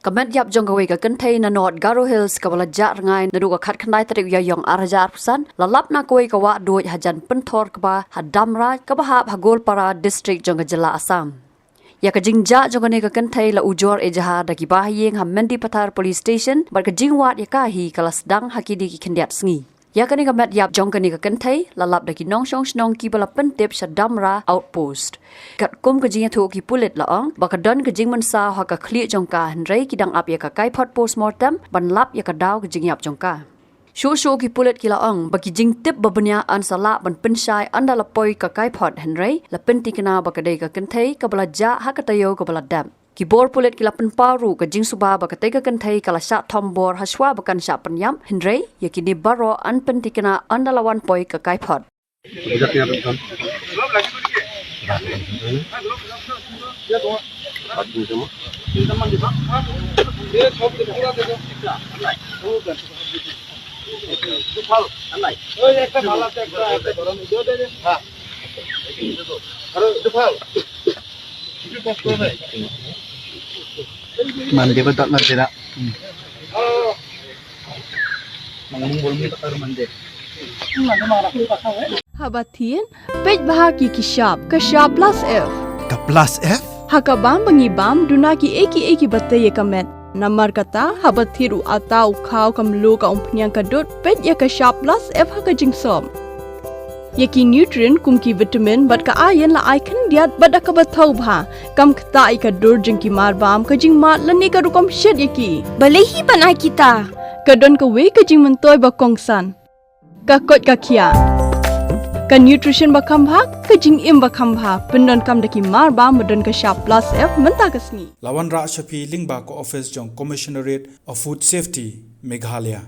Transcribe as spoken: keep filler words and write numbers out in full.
Ka met ïap jong kawei ka kynthei na North Garo Hills kaba la jah rngai naduh ka khatkhyndai tarik u Ïaïong ar hajar arphew san, la lap na kawei ka wah duid hajan Pynthor Kba ha Damra kaba hap ha Goalpara district jong ka jylla Assam. Ïa ka jingjah jong kane ka kynthei la ujor ejahar da ki bahaïing ha Mendipathar Police Station bad ka jingwad ïa ka hi ka la sdang ha kine ki khyndiat sngi. Ïa kane ka met ïap jong kane ka kynthei la lap da ki nongshong shnong kiba la pyntip sha Damra Outpost. Katkum ka jingïathuh ki pulit la ong ba ka don ka jingmynsaw ha ka khlieh jong ka, hynrei ki dang ap ïa ka kaiphod postmortem ban lap ïa ka daw ka jingïap jong ka. Shuh shuh ki pulit ki la ong ba ki jingtip ba bniah yn sa lah ban pynshai ynda la poi ka kaiphod, hynrei la pyntikna ba ka dei ka kynthei kaba la jah ha ka taïew kaba la dep. Ki bor pulit ki la pynpaw ruh ka jingsuba ba katei ka kynthei ka la shah thombor hashwa ba kan shah pynïap, hynrei ïa kine baroh yn pyntikna ynda la wan poi ka kaiphod. Mande ba dot na dira. Mang mung bol mi takar mande. Haba thied, peit bha ki ki shap, ka shap plus F. Ka plus F? Ha ka bam ba ngi bam, duna ki ei ki ei kiba tei ïa ka met. Namar kata, haba thied u atta, u khaw, ka mluh, ka umphniang, ka dud, peit ïa ka shap plus F ha ka jingsop. Ïa ki nutrient kum ki vitamin bad ka iron la ai khyndiat bad da kaba thaw bha. Kam ktah ïa ka dur jong ki marbam, ka jingmad lane ka rukom shet ïa ki. Balei hi ban ai kita? Ka don kawei ka jingmyntoi ba kongsan. Ka koit ka khiah. Ka nutrition ba kham bha, ka jingim ba kham bha. Pyndonkam da ki marbam ba don ka shap plus F mynta ka sngi. La wanrah sha phi lyngba ka office jong Commissionerate of Food Safety, Meghalaya.